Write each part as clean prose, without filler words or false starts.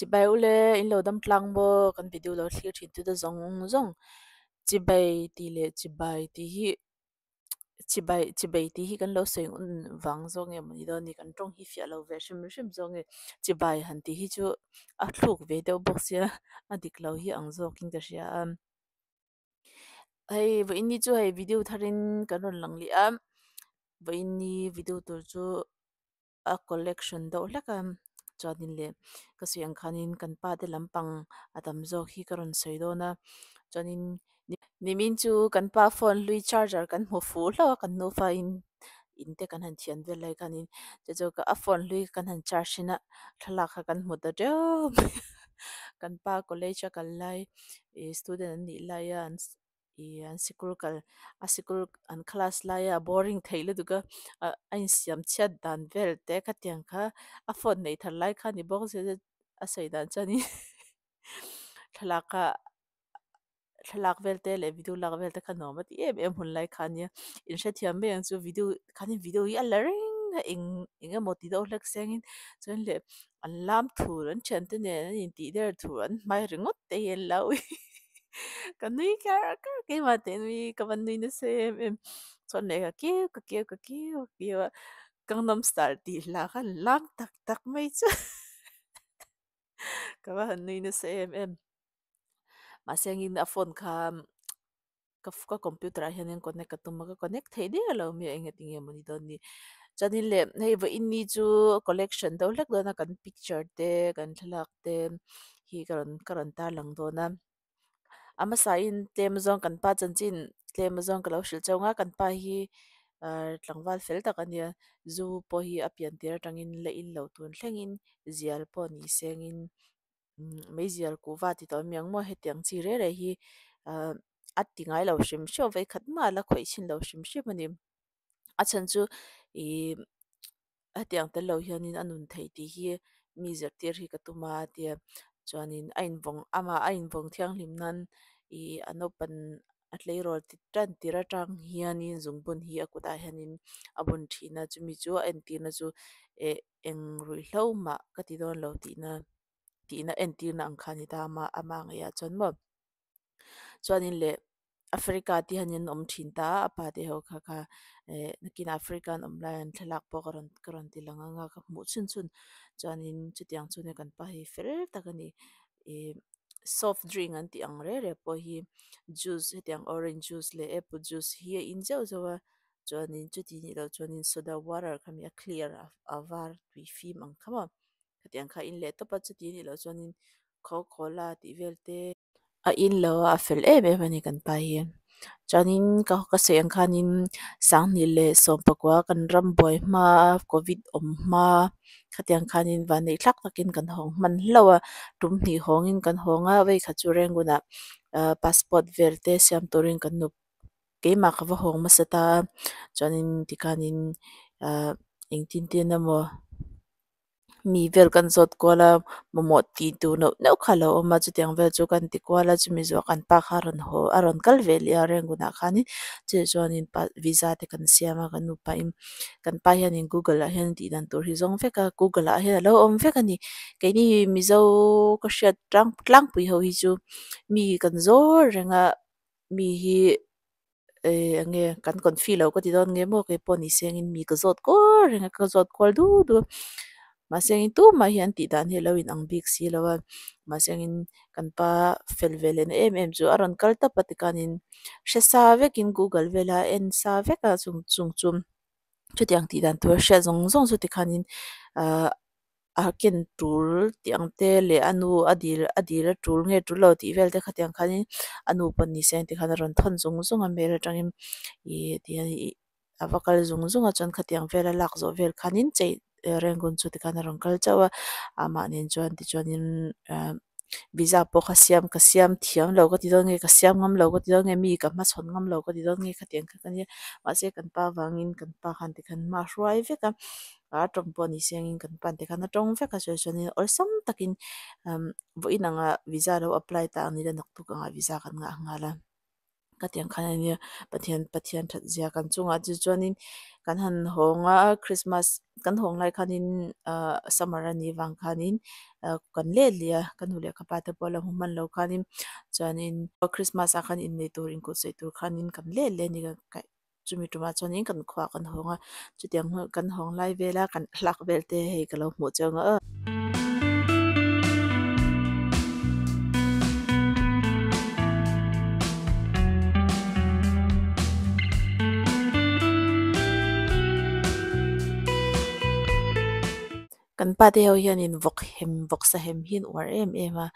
Chibai ule in lo dam tlang maw kan video lo thlir thin tute zawng zawng chibai tih leh chibai tih hi chibai chibai tih hi kan lo sawi ngun vang zawk nge mawni dawn ni kan tawng hi fiah lo ve hrim hrim zawk nge chibai han tih hi chu a thluk ve deuh bawk sia a dik lo hi ang zawkin ka hria a. Hei vawiin ni chu hei video tharin kan rawn lang leh a vawiin ni video tur chu a collection deuh hlek a chuanin leh ka sawi ang khanin kan pa te lampang a tam zawk hi ka rawn sawi dawn a chuanin nimin chu kan pa phone hlui charger kan hmu fuh hlauh a kan nufa in in te kan han thian vel lai khanin chu chu a phone hlui kan han charge thin a thlalak kha kan hmu ta teuh mai a kan pa college a kal lai ih student an nih laia an ih an sikul kal a sikul an class laia a boring theih lutuk a ah a insiam chhiat dan vel te khatiang kha a phone neih thar lai kha a ni bawk zet a a sawi dan chuanin thlalak kha thlalak vel te leh video lak vel te kha nuam a ti em em hun lai kha ania inhrethiam mai ang chu video khanin video hi a la reng a eng eng emaw ti deuh hlek sengin chuan leh an lam thur an thiante nen an intih der thur an hmai ringawt te hi an lo ka nui kar kar keimah teh nui ka va nui nasa em em chuan leh ka keu ka keu ka keu ka keu a Gangnam Style tih hla kha an lam tak tak mai chu ka va han nui nasa em em mahse engin a phone kha ka ka computer ah hianin connect ka tum a ka connect theih der lo mai a eng enge mawni dawn ni chuanin leh hei vawiin ni chu collection deuh hlek dawn a kan picture te kan thlalak te hi ka rawn ka rawn tarlang dawn a a hmasain tlem zawng kan pa chanchin tlem zawng ka lo hrilh chauh ang a kan pa hi ahh tlangval fel tak a nia zu pawh hi a pian tir atangin la in lo tun thlengin zial pawh ni sengin. Meizial kuhva ti tawh amiang maw hetiang chi reh reh hi ahh a ti ngai lo hrim hrim a vawikhat mah a la khawih chhin lo hrim hrim a ni a chhan chu ihh hetiang tel lo hianin a nun theih tih hi mi zirtir hi ka tum a tia chuanin a invawng amah a invawng thianghlim nan ihh a naupan a tleirawl ti tan tir atang hianin zungbun hi a kutah hianin a bun thin a chumi chu a entirna chu eh eng ruihhlo mah ka ti dawn lo tihna tihna entirna ang kha a ni ta a ama ngeiah chuan maw chuanin leh Africa te hian an awm thin ta a a pa te ho kha kha eh nakinah Africa an awm lai an thlalak pawh ka rawn ka rawn ti lang ang a ka hmuh chhun chhun chuanin chutiang chu nia kan pa hi fel tak a ni ih soft drink an tih ang reng reng pawh hi juice hetiang orange juice leh apple juice hi a in zeuh zeuh a chuanin chuti nih loh chuanin soda water kha mi a clear a a var tui fim ang kha maw hetiang kha a in leh tawp a chuti nih loh chuanin coca cola tih vel te a in lo a a fel em em a ni kan pa hi chuanin ka ka sawi ang khanin sanghnih leh sawmpakua kan ram buai hma covid awm hma khatiang khanin vanneih thlak takin kan hawng hman hlauh a tum hnih hawngin kan hawng a vawikhat chu Rangoon ah ahh passport vel te siam turin kan nu keimah ka va hawng hmasa ta a chuanin tikhanin ahh engtin tin emaw mi vel kan zawt kual a mamawh tih tur neuh neuh kha a lo awm a chutiang vel chu kan ti kual a chumi zawh kan pa kha a rawn haw a rawn kal ve leh a Rangoon ah khanin chutah chuanin pa visa te kan siam a kan nupa in kan pa hianin google ah hian tih dan tur hi zawng vek a google ah hian a lo awm vek a ni keini mizo ka hriat tlang tlangpui ho hi chu mi kan zawl reng a. Mi hi eh eng nge kan confi lo ka ti dawn nge maw keipawh ni sengin mi ka zawt kual reng a ka zawt kual du du a mahse engin tumah hi an tih dan hi a lo inang bik si lo a mahse engin kan pa fel ve leh na em em chu a rawn kal tawp a tikhanin hre sa vekin google vela en sa vek a chung chung chu chutiang tih dan tur a hriat zawng zawng chu tikhanin ahh. A ken tul tih ang te leh a nu a dil a dil a tul nge tul lo tih vel te khatiang khanin a nu pawh ni se tikhan a rawn thawn zung zung a hmel atangin ih tihian ih a va kal zung zung a chuan khatiang vel a lak zawh vel khanin chei Rangoon chu tikhan a rawn kal chauh a amah nen chuan tichuanin ah visa pawh kha siam ka siam thiam lo ka ti dawn nge ka siam ngam lo ka ti dawn nge mi ka hmachhawn ngam lo ka ti dawn nge khatiang kha ka nia mahse kan pa vangin kan pa khan tikhan hma a hruai vek a. A tawng pawh ni sengin kan pan te khan a tawng vek a chuan chuanin awlsam takin umm vawiin anga visa lo apply ta ang nila naktuk anga visa kan ngah nghal a Khatiang khan a nia Pathian Pathian that zia kan chungah chu chuanin kan han hawng a Christmas kan hawng lai khanin ahh summer a nih vang khanin ah kan let leh a ka nu leh ka pa te pawh la hmu hman lo khanin chuanin Christmas ah khan innei tur inkut sawi tur khanin kan let leh a ni chumi tumah chuanin kan khuaah kan hawng a chutiang hmun kan hawng lai vela kan hlak vel te hei ka lo hmuh chiang a. Kan pa te ho hianin vawk hem vawk sa hem hi an uar em em a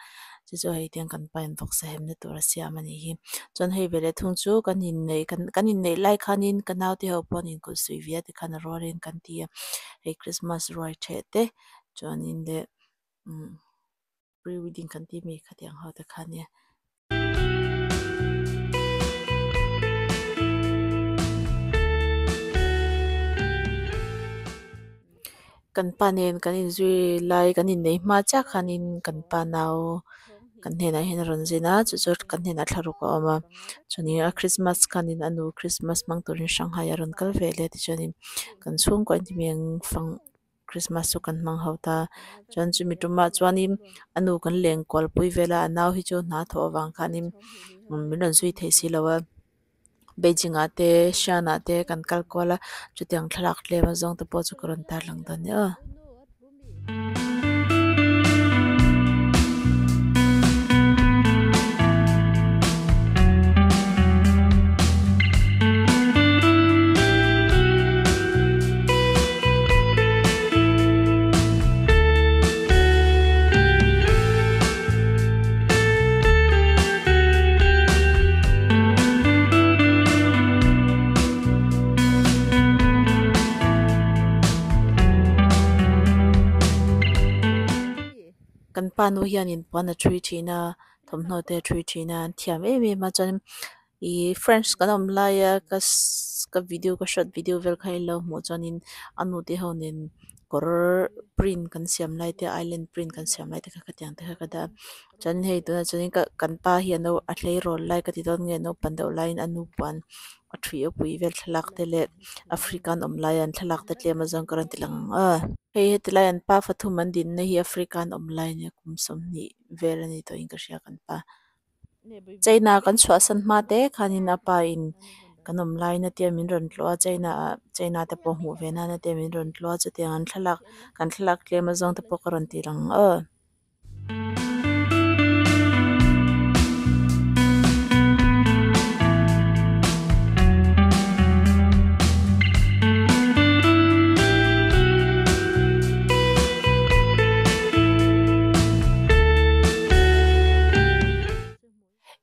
chu chu hei tiang kan pa in vawk sa hem na tur a siam a nih hi chuan hei veleh thung chu kan inneih kan kan inneih lai khanin ka nau te ho pawh an inkawlh suih ve a tikhan a rualin kan ti a hei christmas ruai theh te chuanin leh umm pre wedding kan tih mi khatiang ho te kha a nia. Kan pa nen kan inzui lai kan inneih hma chiah khanin kan pa nau kan hnenah hian a rawn zin a chu chu kan hnenah thlaruk a awm a chuanin a christmas khanin a nu christmas hmang turin shanghai a rawn kal ve leh a tichuanin kan chhungkaw intimiang fang Christmas chu kan hmang ho ta chuan chumi tumah chuanin a nu kan leng kual pui vel a a nau hi chu hna thawh avang khanin min rawn zui thei si lo a Beijing ah te Xi'an ah te kan kal kual a chutiang thlalak tlem a zawng te pawh chu ka rawn tarlang dawn nia aw. Kan pa nu hianin puan a thui thin a thawmhnaw te a thui thin a an thiam em em a chuan Ihh french kan awm laia ka ka video ka short video vel kha ilo hmuh chuanin a nu te ho nen kawr print kan siam lai te island print kan siam lai te kha khatiang te kha ka dah a chuan hei tunah chuanin ka kan pa hi a no a tleirawl lai ka ti dawn nge naupang deuh laiin a nu puan a thui a pui vel thlalak te leh Africa an awm laia an thlalak te tlem a zawng ka rawn ti lang ang a hei heti lai an pa pathum an dinna hi Africa an awm lai ania kum 20 vel a ni tawh in ka hria kan pa. China kan chhuahsan hma te khanin a pa in kan awm lain a tia min rawn tlawh a China ah China te pawh hmuh ve nan a tia min rawn tlawh a chutiang an thlalak kan thlalak tlem a zawng te pawh ka rawn ti lang aw.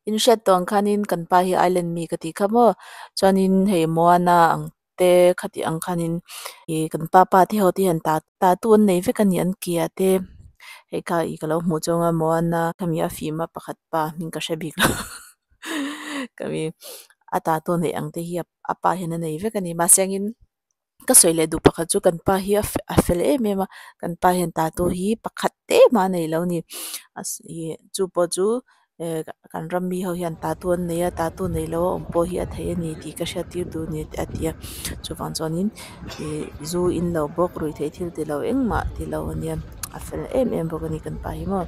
In hriat tawh ang khanin kan pa hi island mi ka tih kha maw chuanin hei Moana ang te khati ang khanin ih kan pa pa te ho te hian ta tattoo an nei vek a ni an ke ah te hei kha ih ka lo hmuh chuang a Moana khami a fim a pakhat pa hming ka hre bik lo khami a tattoo neih ang te hi a pa hian a nei vek a ni mahse angin. Ka sawi leh duh pakhat chu kan pa hi a fel em em a kan pa hian tattoo hi pakhat te mah a nei lo a ni chu pawh chu eh kan ram mi ho hian tattoo an nei a tattoo nei lo a awm pawh hi a theih a ni tih ka hriat tir duh a ni a ti a chuvang chuanin ih zu in lo bawk ruih theih thil ti lo engmah ti lo a nia a fel em em bawk a ni kan pa hi maw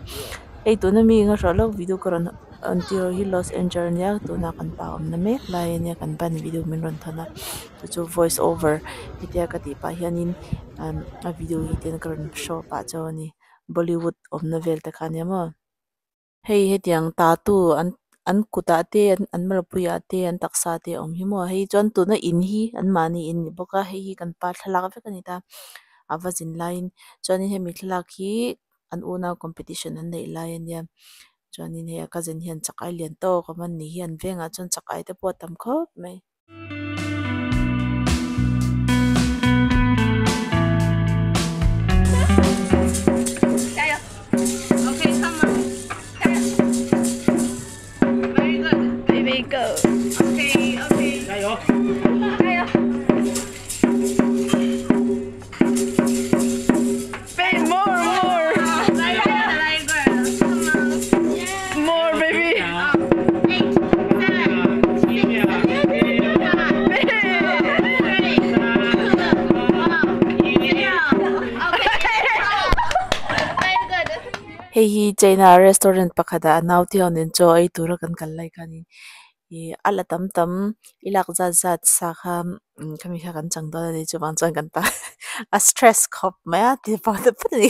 hei tuna mi ngaihruah lawk video ka rawn an tih ho hi Los Angeles ania tuna kan pa awmna mek lai ania kan pa in video min rawn thawn a. Chu chu voice over hetia ka tih pah hianin a video hi ten ka rawn show pah chauh a ni bollywood awmna vel te kha ania maw hei hetiang tattoo an an kutah te an malpuiah te an taksa te a awm hi maw hei chuan tuna in hi an mahni in ni bawk a hei hi kan pa thlalak vek a ni ta a va zin laiin chuanin hemi thlalak hi an unau competition an neih lai ania chuanin hei a cousin hian chak ai lian tawk awm a ni hi an vengah chuan chak ai te pawh a tam khawp mai. Hei hi China restaurant pakhatah a naute ho nen chaw ei tura kan kal lai khanin ih a la tam tam i lak zat zat sa kha khami kha kan chang dawn a ni chuvang chuan kan tan a stress khawp mai a ti pah ta phat a ni.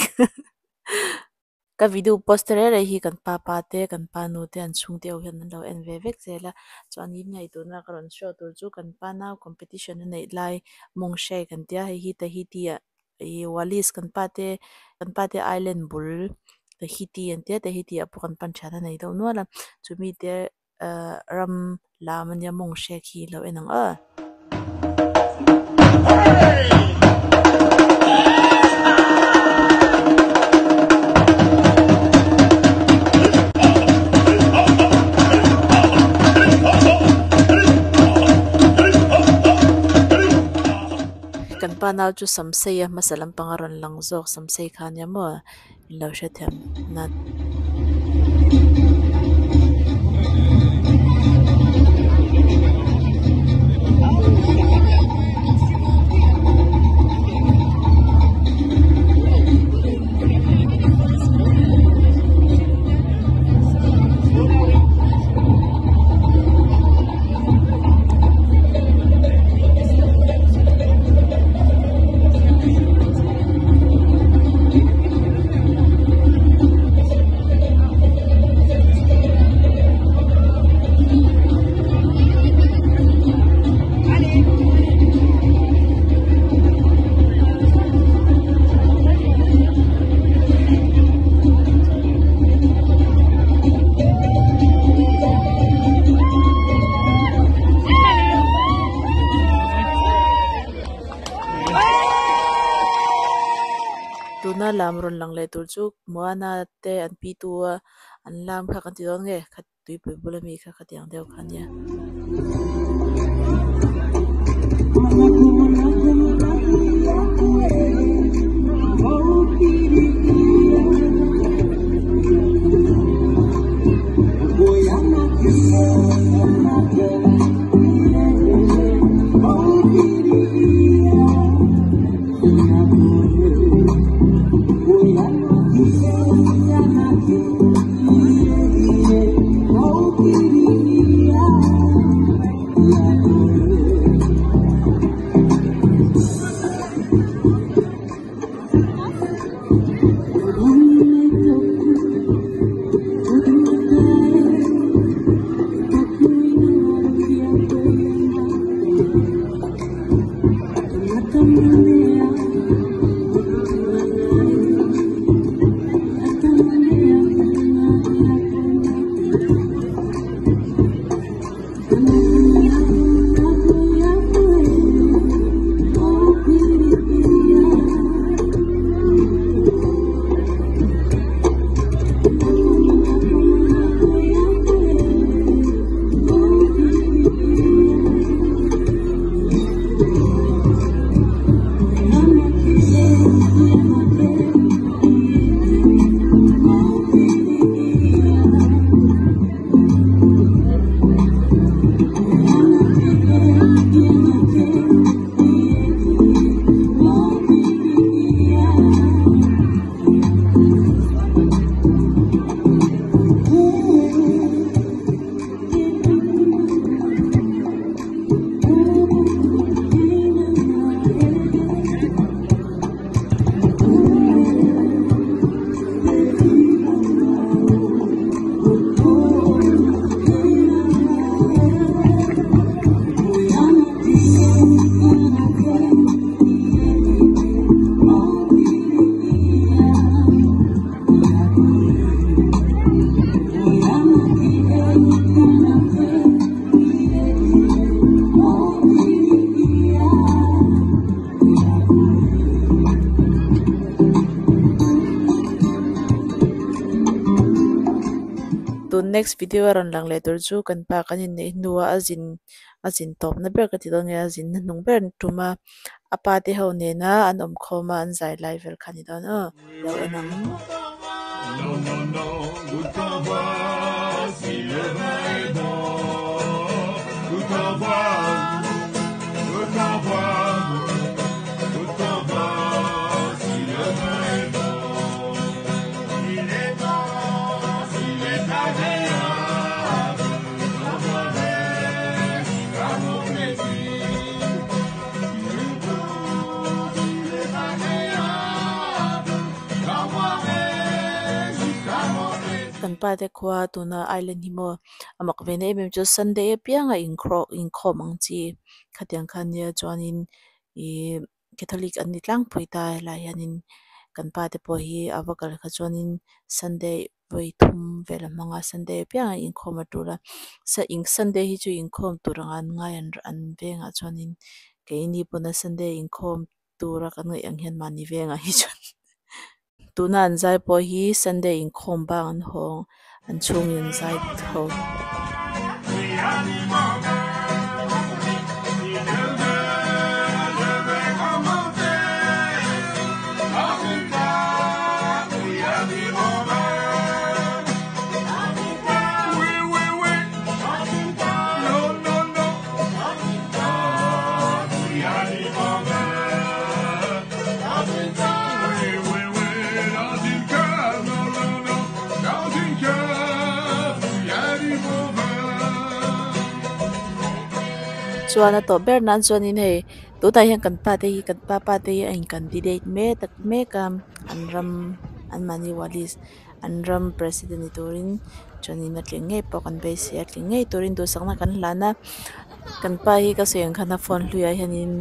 Ka video post te reng reng hi kan pa pa te kan pa nu te an chhungte ho hian an lo en ve vek zel a chuanin hei tuna ka rawn show tur chu kan pa nau competition a neih lai mawng hrai kan tia hei hi Tahiti ah ih Wallis kan pa te kan pa te island bul Tahiti an tia Tahiti ah pawh kan pan thian a nei deuh nual a chumi te ahh ram lam ania mawng hre khi lo en ang aw. Kan pa nau chu samsei a hmasa lampang a rawn lang zawk samsei kha ania maw in lo hrethiam nan. Tuna lam rawn lang leh tur chu Moana te an pi tu a an lam kha kan ti dawn nge khat tuipui bula mi kha khatiang deuh kha ania. Tun next video a rawn lang leh tur chu kan pa kan inneih hnuah a zin a zin tawpna ber ka ti dawn nge a zin na hnung ber an tum a a pa te ho nena an awm khawm a an zai lai vel kha a ni dawn aw lo en ang. kan pa te khua tuna island hi maw a mak ve na em em chu sunday apianga inkhawm ang chi khatiang kha ania chuanin ihh catholic an ni tlangpui ta helaiah hianin kan pa te pawh hi a va kal kha chuanin sunday vawi thum vel a hmang a sunday apiangah inkhawm a tul a sunday hi chu inkhawm tur anga an ngai an vengah chuanin keini pawna sunday inkhawm tura kan ngaih ang hian mahni vengah hi chuan tuna an zai pawh hi sunday inkhawm bang an hawng an chhungin an zai tho. Chuan a tawp ber nan chuanin hei tunah hian kan pa te hi kan pa pa te hi a in candidate mek mek a an ram an mahni walis an ram president ni turin chuanin a tling ngei pawh kan beisei a tling ngei turin duhsakna kan hlan a kan pa hi ka sawi ang khan a phone hluiah hianin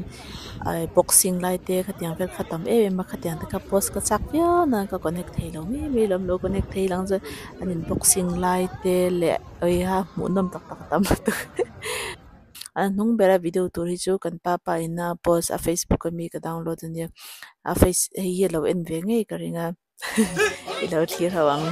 ahh boxing lai te khatiang vel kha tam em em a khatiang te kha post ka chak viau na ka connect thei lo mai mai lo lo connect thei lang chuan an in boxing lai te leh awiha hmuhnawm tak tak a tam lutuk a hnung bera video tur hi chu kan pa pa in a post a facebook ami ka download ania a face hei hi a lo en ve ngei ka ring a i lo thlir ho ang.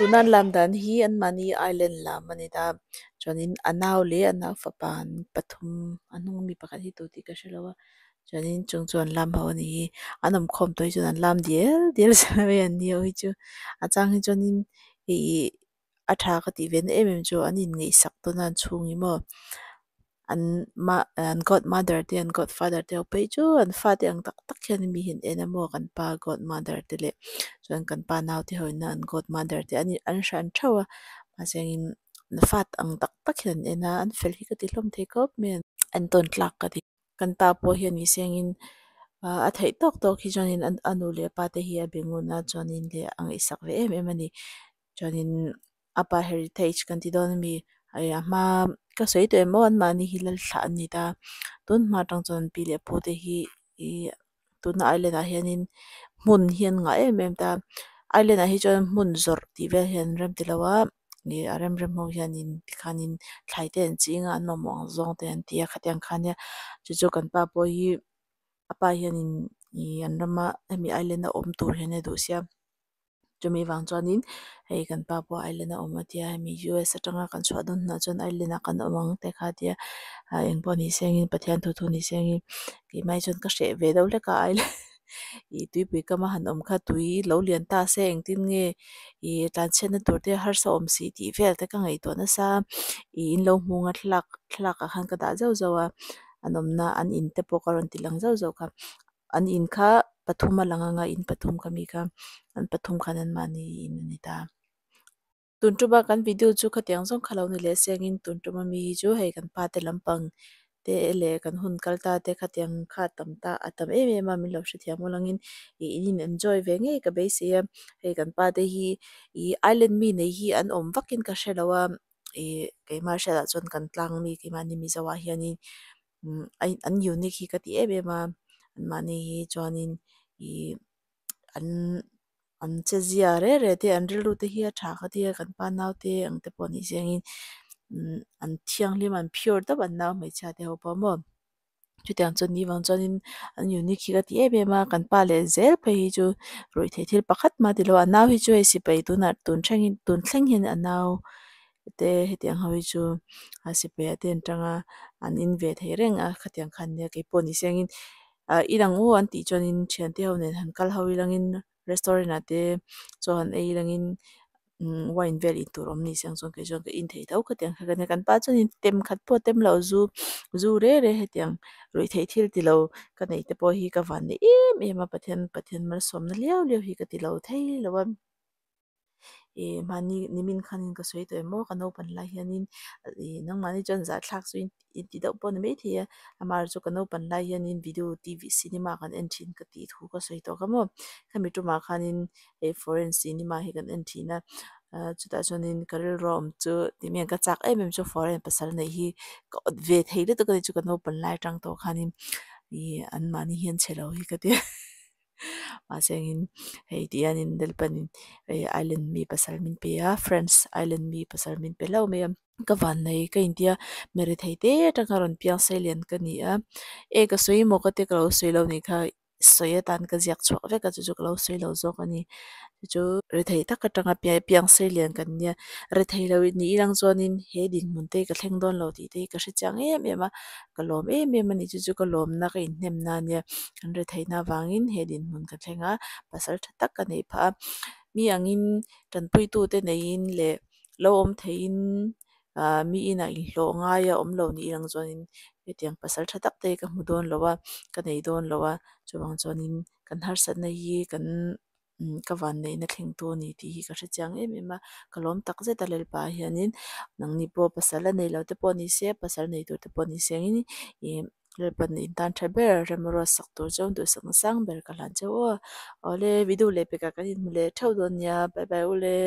Tuna an lam dan hi an mahni island lam a ni ta chuanin a nau leh a nau fapa an pathum a hnung ami pakhat hi tu tih ka hre lo a chuanin chung chu an lam ho a ni hi an awm khawm tawh hi chuan an lam dial dial zel mai an ni ho hi chu a chang hi chuanin ihh a tha ka tih ve na em em chu an inngaihsak tawn a an chhung hi maw an mah an godmother te an godfather te ho phei chu an fate ang tak tak hian mi hi an en a maw kan pa godmother te leh chuan kan pa nau te ho in an godmother te an an hran theuh a mahse engin fat ang tak tak hian an en a an fel hi ka ti hlawm thei khawp mai a an tawn tlak ka ti. Kan pa pawh hian ni sengin a theih tawk tawk hi chuanin a nu leh a pa te hi a be ngun a chuanin leh a ngaihsak ve em em a ni chuanin a pa heritage kan ti dawn ami hei a hma ka sawi tawh em aw anmahni hi lal thlah an ni ta tun hma atang chuan pi leh pu te hi ih tuna island ah hianin hmun hi an ngah em em ta island ah hi chuan hmun zawrh tih vel hian an rem ti lo a ih a rem rem ho hianin tikhanin thlai te an ching a an mamawh ang zawng te an ti a khatiang kha ania chu chu kan pa pawh hi a pa hianin ih an rama hemi island a awm tur hian a duh sia. Chumi vang chuanin hei kan pa pawh island a awm a tia hemi US atanga kan chhuah dawn hunah chuan island ah kan awm ang te kha a tia ah engpawh ni sengin Pathian thu thu ni sengin keimah hi chuan ka hreh ve deuh hlek a island ih tuipui kama han awm kha tui lo lian ta se engtin nge ih tlanchhiatna tur te harsa awm si tih vel te ka ngaihtuah nasa ih in lo hmung a thlalak thlalak ah khan ka dah zauh zauh a an awmna an in te pawh ka rawn ti lang zauh zauh kha. An in kha pathum a lang anga in pathum kha mi kha an pathum khan an mahni in a ni ta. Tun tuma kan video chu khatiang zawng kha lo ni leh sengin tun tuma mi hi chu hei kan pa te lampang te leh kan hun kal ta te khatiang kha a tam ta a tam em em a min lo hrethiam awl angin ih in in enjoy ve ngei ka beisei a hei kan pa te hi ih island mi nei hi an awm vak in ka hrelo a ih keimah hriatah chuan kan tlang mi keimahni mizo ah hianin umm an unique hi ka ti em em a anmahni hi chuanin ih an an che zia re re te an rilru te hi a tha ka tia kan pa nau te ang te pawh ni sengin umm an thianghlim an pure tawp an nau hmeichhia te ho pawh maw chutiang chuan ni vang chuanin an unique hi ka ti em em a kan pa leh zel phei hi chu ruih theih thil pakhat mah tilo a nau hi chu hei sipai tunah tun thlengin tun thleng hian a nau te hetiang ho hi chu a sipai ah te an tang a an in ve thei reng a khatiang khan nia keipawh ni sengin ah in ang u an tih chuanin thiante ho nen han kal ho ilangin restaurant ah te chaw han ei ilangin umm wine vel in tur awm ni se ang chuan kei chuan ka in thei tho khatiang kha ka nia kan pa chuanin tem khat pawh a tem loh zu zu re re hetiang ruih theih thil ti lo ka neih te pawh hi ka van nei em em a Pathian Pathian malsawmna liau liau hi ka ti lo thei lo a. Ih mahni nimin khanin ka sawi tawh em aw ka naupan lai hianin ih nangmahni chuan zahthlak chu in ti deuh pawh a ni maithei a amaherawhchu ka naupan lai hianin video T V cinema kan en thin ka tih thu ka sawi tawh kha maw khami tumah khanin hei foreign cinema hi kan en thin a chutah chuanin ka rilru a awm chu tih ka chak em em chu foreign pasal neih hi ka awt ve thei lutuk a ni chu ka naupan lai atang tawh khanin ih anmahni hian chhe lo hi ka ti a. Mahse engin hei ti hianin Lalpanin hei island mi pasal min pe a France island mi pasal min pe hlauh mai a ka vannei ka intia mi rethei te atanga rawn piang sei lian ka ni a e ka sawi maw ka tia ka lo sawi lo nih kha sawi atan ka ziak chhuak vek a chu chu ka lo sawi lo zawk a ni chu chu rethei tak atanga piang sei lian kan nia rethei lo ni ilang chuanin he dinhmun te hi ka thleng dawn lo tih te hi ka hre chiang em em a. Ka lawm em em a ni chu chu ka lawmna ka inhnemna ania kan retheihna avangin he dinhmun ka thleng a pasal tha tak ka neih phah a mi angin tanpuitute neiin leh lo awm theiin ah mi inah inhlawh ngai a awm lo ni ilang chuanin hetiang pasal tha tak te hi ka hmu dawn lo a ka nei dawn lo a chuvang chuanin kan harsatna hi kan. Ka vanneihna thlengtu a ni tih hi ka hre chiang em em a, ka lawm tak zet a Lalpa hianin nangni pawh pasal a nei lo te pawh ni se pasal nei tur te pawh ni se angin ih Lalpa in tan tha ber remruat sak tur chu duhsakna sang ber ka hlan cheu aw awle video leh pekah kan inhmu leh theuh dawn nia bye bye ule.